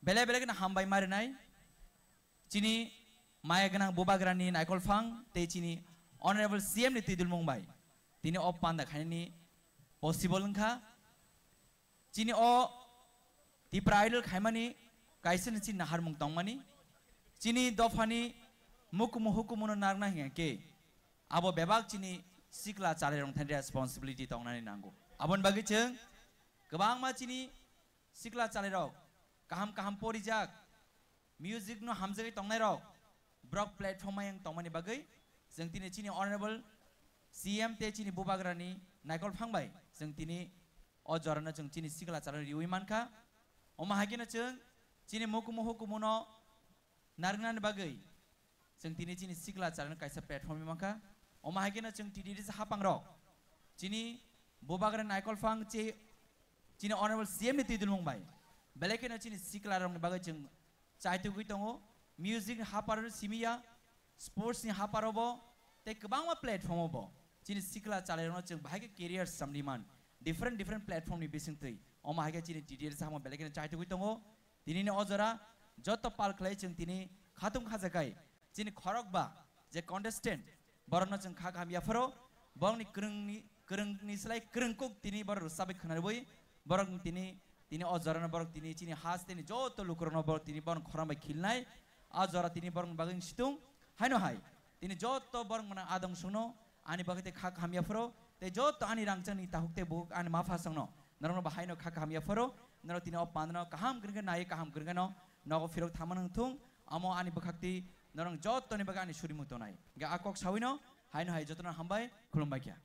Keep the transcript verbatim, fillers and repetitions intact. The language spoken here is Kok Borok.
Belai belai kheno hambai ma rwnai chini maya gwnang bubagrani naikol phang tei chini Honorable C M ni twidulmung bai tini o panda khainani possible wngkha. Chini o Tipra Idol khaimani kaisa ni chini naharmung tongmani, chini dophani mukumu hukumuno narwkna hingkhe abo bebak chini sikla chalairok thani responsibility tongnani nango. Aboni bagwi chwng kwbangma chini sikla chalairok kaham kaham porijak, music no hamjagwi tongnairok, borok platform ayang tongmani bagwi chwng tini chini Honorable C M tei chini bubagrani naikol phang bai chwng tini o jorano chwng chini sikla chalairok riwi mankha. Omo hai kheno chwng chini mukumu hukumuno narwknani bagwi chwng tini chini sikla chalairok kaisa platform mankha. Omo hai kheno chwng T D D C hapangrok chini bubagrani naikol phang che chini Honorable C M ni twidulmung bai belai kheno chini siklarokni bagwi chwng chaitugwi tongo. Music ni haparo simiya, sports ni haparo bo, tei kwbangma platform o bo chini sikla chalairokno chwng bahai khe career samni man, different different platform ni bisingtwi. Omo hai khe chini T D L samo belai kheno chaitugwi tongo. Tini ni o jora joto pal khlai chwng tini khatung khajakai chini khorokba je contestant, borokno chwng kha kaham yapharo, borokni kwrwngni, kwrwngni slai kwrwng kuk tini borok rwchabwi khwnarwi, borok tini, tini o jorano borok tini chini haste ni joto lukurokno borok tini borok khorang bai khilnai, a jora tini borokni bagwi situng, haino hai, tini joto borok mwnang adong songno, ani bagwi tei kha kaham yapharo, tei joto ani rangchakni takhuk tei bukhuk ani mapha songno, norokno bahaino kha kaham yapharo, norok tini o pandano kaham kwrwngkhe nai kaham kwrwngkheno nogo phirok thangma nang thung, amo ani bwkhak twi norok jotoni bagwi ani surimung tongnai. Hingkhe a kok sawino haino hai jotono hambai khulumbai kha.